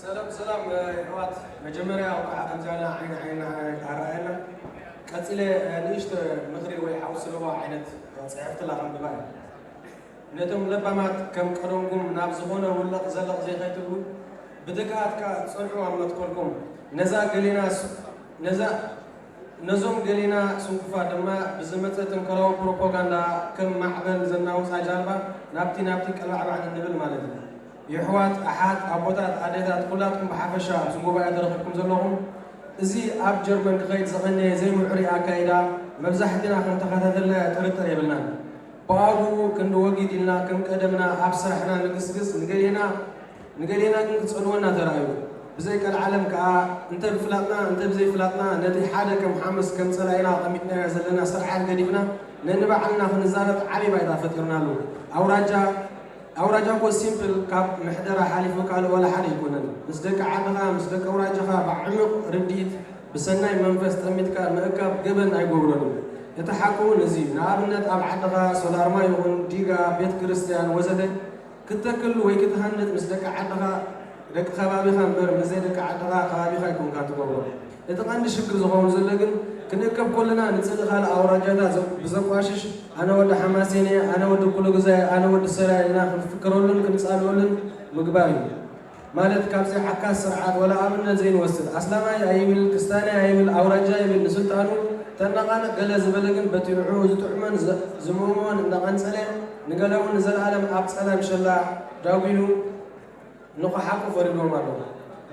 ሰላም ሰላም የሕዋት፣ መጀመርያ እንኳዕ ከምዚኣና ዓይኒ ዓይንና ኣረኣየና። ቀፂለ ንእሽተ ምኽሪ ወይ ሓውሲ ሎባ ዓይነት ፅሕፍቲ ላኸንብባ እየ። ነቶም ለባማት ከም ቀደምኩም ናብ ዝኾነ ውለቕ ዘለቕ ዘይከይትብሉ ብትግሃት ከኣ ትጸንሑ ኣብ መትከልኩም። ነዛ ገሊና ነዛ ነዞም ገሊና ስንኩፋት ድማ ብዝመጸ ተንኮላዊ ፕሮፓጋንዳ ከም ማዕበል ዘናውጻ ጃልባ ናብቲ ናብቲ ቀልባዕባዕ ንብል ማለት እዩ። የሕዋት፣ ኣሓት፣ ኣቦታት፣ ኣዴታት፣ ኩላትኩም ብሓፈሻ ኣብዚ ጉባኤ ተረኺብኩም ዘለኹም፣ እዚ ኣብ ጀርመን ክኸይድ ዝቐነየ ዘይምዕሩይ ኣካይዳ መብዛሕትና ከም ተኸታተልናዮ ጥርጥር የብልናን። ብኣግኡ ክንዲ ወጊድ ኢልና ከም ቀደምና ኣብ ስራሕና ንግስግስ፣ ንገሌና ንገሌና ግን ክጸልወና ተራእዩ። ብዘይ ቀልዓለም ከኣ እንተ ብፍላጥና እንተ ብዘይፍላጥና ነቲ ሓደ ከም ሓመስ ከም ጸላኢና ኣቐሚጥናዮ ዘለና ስርዓት ገዲፍና ነንባዕልና ክንዛረብ ዓቢ ባይታ ፈጢርናሉ። ኣውራጃ ኣውራጃ እኮ ሲምፕል ካብ ምሕደራ ሓሊፉ ካልእ ወላ ሓደ ኣይኮነን። ምስ ደቂ ዓድኻ ምስ ደቂ ኣውራጃኻ ብዓሚቕ ርድኢት ብሰናይ መንፈስ ጠሚትካ ምእካብ ገበን ኣይገብሮን እዩ። እቲ ሓቂ እውን እዚ እዩ። ንኣብነት ኣብ ዓድኻ ሶላርማ ይኹን ዲጋ፣ ቤት ክርስትያን ወዘተ ክትተክል ወይ ክትሃንጽ ምስ ደቂ ዓድኻ ደቂ ከባቢኻ እምበር ምስ ዘይደቂ ዓድኻ ከባቢኻ ኣይኮንካ ትገብሮ። እቲ ቀንዲ ሽግር ዝኸውን ዘሎ ግን ክንእከብ ከለና ንጽልኢ ካልእ ኣውራጃታት ዘ- ብዘቋሽሽ ኣነ ወዲ ሓማሴን እየ፣ ኣነ ወዲ ኩሉ ግዛይ፣ ኣነ ወዲ ሰራየ ኢልና ክንፍክረሉን ክንጻልኦሉን ምግባር እዩ። ማለት ካብዚ ዓካስ ስርዓት ወላ ኣብነት ዘይንወስድ ኣስላማይ ኣይብል ክስታናይ ኣይብል ኣውራጃ ይብል ንስልጣኑ ተነቓንቕ ገለ ዝበለ ግን በቲ ንዕኡ ዝጥዕሞን ዝ- ዝምእምኦን እንዳቐንጸለ ንገለ እውን ንዘለኣለም ኣብ ጸላም ሸላ ዳጒኑ ንቑሓቁ ፈሪዶም ኣለዉ።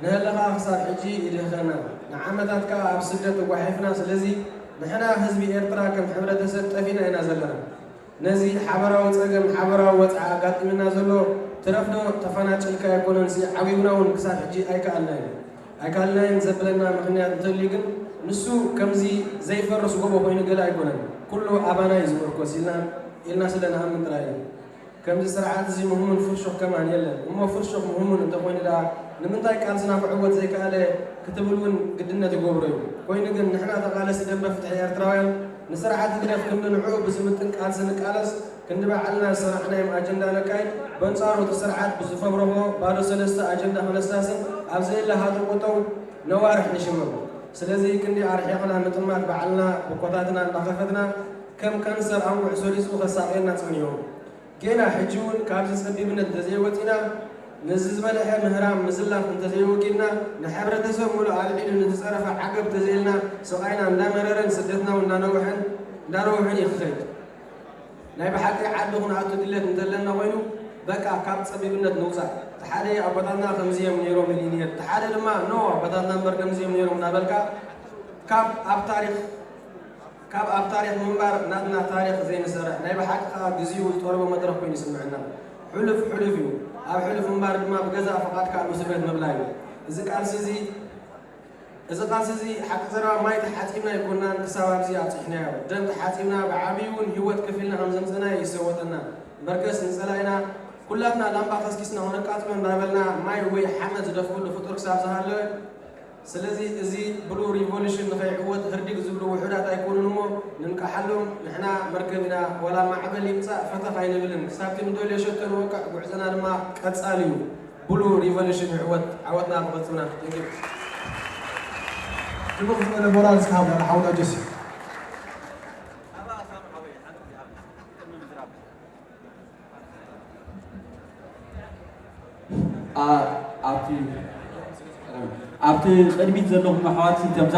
ንሀለኻ ክሳብ ሕጂ ይድህኸና፣ ንዓመታት ከኣ ኣብ ስደት ተጓሒፍና። ስለዚ ንሕና ህዝቢ ኤርትራ ከም ሕብረተሰብ ጠፊእና ኢና ዘለና። ነዚ ሓበራዊ ጸገም ሓበራዊ ወጽዓ ኣጋጢምና ዘሎ ትረፍዶ ተፈናጭልካ ኣይኮነንሲ ዓብዩና እውን ክሳብ ሕጂ ኣይከኣልናዮን ኣይከኣልናዮን ዘብለና ምኽንያት እንተልዩ ግን ንሱ ከምዚ ዘይፈርስ ጎቦ ኮይኑ ገለ ኣይኮነን። ኩሉ ኣባና እዩ ዝምርኮስ ኢልና ኢልና ስለ ንኣምን ጥራይ እዩ። ከምዚ ስርዓት እዚ ምህሙን ፍርሹኽ ከማን የለን። እሞ ፍርሹኽ ምህሙን እንተኾይኑ ደኣ ንምንታይ ቃልስና ክዕወት ዘይከኣለ ክትብል እውን ግድነት ይገብሮ እዩ። ኮይኑ ግን ንሕና ተቓለስቲ ደንበ ፍትሒ ኤርትራውያን ንስርዓት ህግደፍ ክንዲ ንዕኡ ብዝምጥን ቃልሲ ንቃለስ፣ ክንዲ ባዕልና ዝሰራሕናዮም ኣጀንዳ ነካይድ፣ በንጻሩ እቲ ስርዓት ብዝፈብረኾ ባዶ ሰለስተ ኣጀንዳ ክነስታስን ኣብ ዘየለ ሃጠው ቁጠው ነዋርሕ ንሽመም። ስለዚ ክንዲ ኣርሒቕና ምጥማት ባዕልና ብኮታትና እንዳኸፈትና ከም ካንሰር ኣንጉዕ ሰሪጹ ከሳቕየና ጸኒሑ። ጌና ሕጂ እውን ካብዚ ጸቢብነት እንተዘይወጺና፣ ነዚ ዝበልሐ ምህራም ምዝላፍ እንተዘይወጊድና፣ ንሕብረተሰብ ሙሉእ ኣልዒሉ ንዝጸረፈ ዓገብ ተዘይልና፣ ስቓይና እንዳመረረን ስደትና እውን እንዳነውሐን እንዳነውሐን እዩ ክኸይድ። ናይ ብሓቂ ዓዲ ክንኣቱ ድሌት እንተለና ኮይኑ፣ በቃ ካብ ጸቢብነት ንውጻእ። እቲ ሓደ ኣቦታትና ከምዚ እዮም ነይሮም ኢሉ ነይሩ፣ እቲ ሓደ ድማ ኖ ኣቦታትና እምበር ከምዚ እዮም ነይሮም እናበልካ ካብ ኣብ ታሪኽ ካብ ኣብ ታሪኽ ምንባር ናትና ታሪኽ ዘይንሰርሕ፣ ናይ ብሓቂ ከኣ ግዜኡ ዝጠለቦ መድረኽ ኮይኑ ይስምዐና። ሕሉፍ ሕሉፍ እዩ። ኣብ ሕሉፍ ምንባር ድማ ብገዛእ ፍቓድካ ኣብ እስር ቤት ምብላይ እዩ። እዚ ቃልሲ እዚ እዚ ቃልሲ እዚ ሓቂ ዘረባ ማይ ተሓጺብና ኣይኮናን ክሳብ ኣብዚ ኣብጺሕናዮ። ደም ተሓጺብና ብዓብዩ እውን ህይወት ከፊልና ከም ዘምጸናዮ ይሰወጠና። እምበርከስ ንጸላኢና ኩላትና ላምባ ከስኪስና ክነቃጽሎ እንዳበልና ማይ ወይ ሓመድ ዝደፍእሉ ፍጡር ክሳብ ዝሃለወ ስለዚ እዚ ብሉ ሪቮሉሽን ንኸይዕወት ህርዲግ ዝብሉ ውሑዳት ኣይኮኑን እሞ ንንቃሓሎም። ንሕና መርከብ ኢና፣ ዋላ ማዕበል ይምጻእ ፈተኽ ኣይንብልን። ክሳብቲ ንደልዮ ሸቶ ንበቅዕ፣ ጉዕዞና ድማ ቀጻሊ እዩ። ብሉ ሪቮሉሽን ይዕወት። ዓወትና ብቕልጽምና። Thank you። ክቡር ዝበለ ሞራል ዝሃብ ሓውና ጆሲ። ኣ- ኣብቲ ኣብቲ ቅድሚት ዘለኹም ኣሕዋት ከምዛ